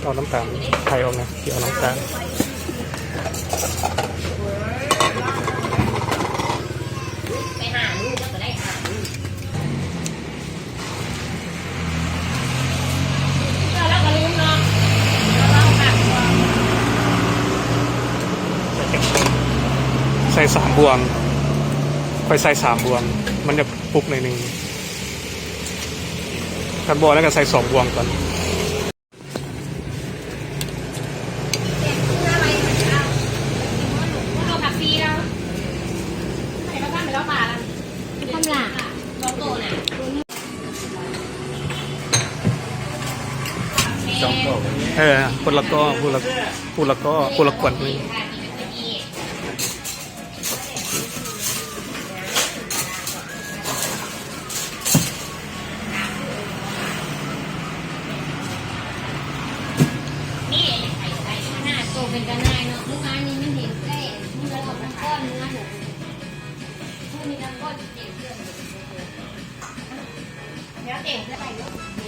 ເອົານ້ຳຕານໄທອອກນະ ຊິເອົານ້ຳຕານ. ໃສ່ສາມບ່ວງ ຂ້ອຍໃສ່ສາມບ່ວງ ມັນຈະປຸກໜ້ອຍໜຶ່ງ ຄັນບໍ່ແລ້ວກໍໃສ່ສອງບ່ວງກ່ອນ. ເອີ ຄົນລະກໍ ຜູ້ລະ ຜູ້ລະກໍ ຄົນລະຂວດໜຶ່ງ. ນີ້ ໂຕເປັນຕາໜ່າຍເນາະ ມື້ວານນີ້ມັນເຫັນແຕ່ ມື້ລະອອກນ້ຳກ້ອນ ມື້ລະຫົກ ມື້ນີ້ນ້ຳກ້ອນເຕັມເລື່ອງ ແລ້ວເຕັມເທື່ອໃດເນາະ.